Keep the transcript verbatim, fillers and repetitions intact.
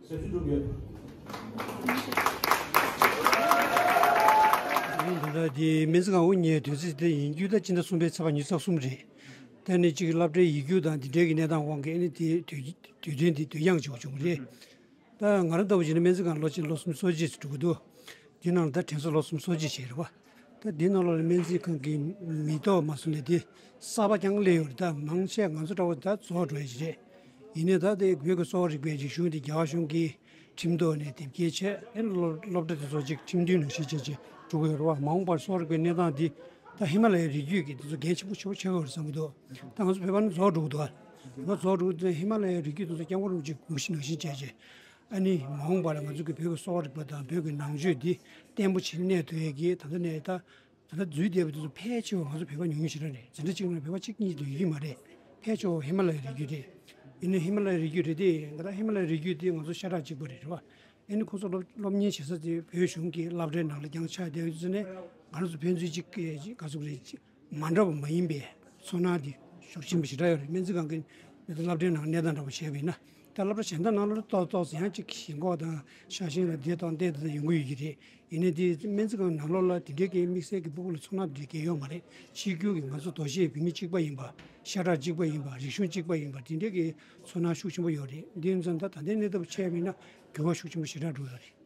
ཟེར་ཞུ་གྲུབ་ཡོད། ད་ལྟ་དེ་སྨན་རྩིས་ཁང་དབུ་བརྙེས་དུས་ཚོད་དེ་ཡིན་རྒྱུ་ད་སྤྱི་ཟླ་གསུམ་པའི་ཚེས་པ་ཉི་ཤུ་རྩ་གསུམ་རེད། ད་ནི་གཅིག་སློབ་གྲྭའི་ཡིག་རྒྱུགས་དང་འདི་འདྲའི་གི་གནས་སྟངས་དབང་གིས་ཨ་ནི་དེ་དུས་དུས་དྲན་དེ་དུས་འགྱངས་བྱེད་དགོས་བྱུང་རེད། ད་ང་རང་ལྟ་བུ་བྱས་ན་སྨན་རྩིས་ཁང་ལོ་གཅིག་ལོ་གསུམ་གསོ་བྱེད་ཅིག་འགྲོ་གི་འདུག་དེ་ནང་ལ་ད་དྲན་གསོ་ལོ་གསུམ་གསོ་བྱེད་བྱས་རེད་བ། ད་འདི་ནང་ལོགས་ལ་སྨན་རྩིས་ཁང་གི་མི་ཐོག་མ་སོང་ནས་དེ་གསར་པ་རྐྱང་སླེབས་ཡོད་རེད། ད་མང་ཆེ་ང་ཚོ་འདྲ་བོ་ད་རྫོགས་འགྲོ་ཡ་ཞིག་རེད། ཡིན་ནའི་ད་དེ་བོད་ཀྱི་གསོ་བ་རིག་པའི་རིག་གཞུང་དེ་རྒྱལ་བ་གཞུང་གི་ཁྲིམས་ཐོག་ནས་དེབ་སྐྱེལ་བྱས། ཨེ་སློབ་སློབ་གྲྭ་དེ་ཚོ་ཅིག་ཁྲིམས་མཐུན་ནང་བཞིན་བྱས་བྱས་འགྲོ་གི་ཡོད་རེད་བ། མ་འོངས་པར་གསོ་བ་རིག་པའི་གནས་སྟངས་འདི་ད་ཧི་མ་ལ་ཡའི་རི་རྒྱུད་ཀྱི་དེ་ཚོ་འགན་ཆེན་པོ་ཆེན་པོ་ཆགས་ཀྱི་ཡོད་རེད་བསམ་གྱི་འདུག་ད་ང་ཚོ་བོད་པ་ནི་རྫོགས་འགྲོ་གི་འདུག་བ། བོད་པ་རྫོགས་འགྲོ་གི་འདུག་ཧི་མ་ལ་ཡའི་རི་རྒྱུད་དེ་ཚོ་སྐྱབས་མགོན་རིན་པོ་ཆེ་དགོངས་གཞི་ནང་བཞིན་བྱས་བྱས། ཨ་ནི་མ་འོངས་པ་ལ་ང་ཚོ་གི་བོད་ཀྱི་གསོ་བ་རིག་པ་དང་བོད་ཀྱི་ནང་ཆོས་འདི་བརྟན་པོ་ཞིག་གནས་ཐུབ་ཡས་ཀྱི་ད་ལྟ་ནས་ད་ད་ལྟ་འཛུལ་བསྡད་པ་དེ་ཚོ་ཕལ་ཆེ་བ་ང་ཚོ་བོད་པ་ཉུང་ཉུང་ཞིག་རང་རེད། འཛིན་གྲྭ་གཅིག་ནང་བོད་པ་གཅིག་གཉིས་དེ་ཡོད་ཀྱི་མ་རེད། ཕལ་ཆེ་བ་ཧི་མ་ལ་ཡའི་རི་རྒྱུད་རེད། ཡིན་ནའི་ཧི་མ་ལ་ཡའི་རི་རྒྱུད་རེད་དེ། ད་ཧི་མ་ལ་ཡའི་རི་རྒྱུད་དེ་ང་ཚོ་ཤ་ཁྲག་གཅིག་པ་རེད། རེད་བ། ཨ་ནི་ཁོ་ཚོ་སློབ་སློབ་གཉེར་བྱེད་ས་དེ་བོད་གཞུང་གི་སློབ་གྲྭའི་ནང་ལ་རྐྱང་ཆགས་བསྡད་ཡོད་ཙང་ནས་ང་རང་ཚོ་ཕན་ཚུན་གཅིག་གི་ག་ཚོད་རེད། མ་འདྲ་བ་མ་ཡིན་པའི་ཚོར་སྣང་དེ་ཤུགས་ཆེན་པོ་ཞེ་དྲག་ཡོད་རེད། སྨན་རྩིས་ཁང་གི་སློབ་གྲྭའི་ནང་གནས་སྟངས་འདྲ་པོ་བྱས་པ་ཡིན་ན། ད་སློབ་གྲྭ་གཞན་དག་ནང་ལ་ཏོག་ཏོག་ཙམ་ཡང་གཅིག་ཞེན་ཁོག་དང་ཤ་ཞེན་ལ་བསྡད་དང་བསྡད་དང་ཡོང་གི་ཡོད་ཀྱི་རེད། ཡིན་ནའི་དེ་སྨན་རྩིས་ཁང་ནང་ལོགས་ལ་དེ་འདྲའི་གི་དམིགས་བསལ་གྱི་སྤུ་གུ་ལ་ཚོར་སྣང་དེ་འདྲའི་གང་ཡང་ཡོད་མ་རེད། གཅིག་གྱུར་གྱི་ང་ཚོ་དོ་ཤལ་བོད་མི་གཅིག་པ་ཡིན་པ། ཤ་ཁྲག་གཅིག་པ་ཡིན་པ། རིག་གཞུང་གཅིག་པ་ཡིན་པ། དེ་འདྲའི་གི་ཚོར་སྣང་ཤུགས་ཆེན་པོ་ཡོད་རེད། དེ་ཡིན་ཙང་ད་ད་ལྟའི་གནས་སྟངས་བྱས་པ་ཡིན་ན་འགྱུར་བ་ཤུགས་ཆེན་པོ་ཞེ་དྲག་འགྲོ་ཡོད་རེད།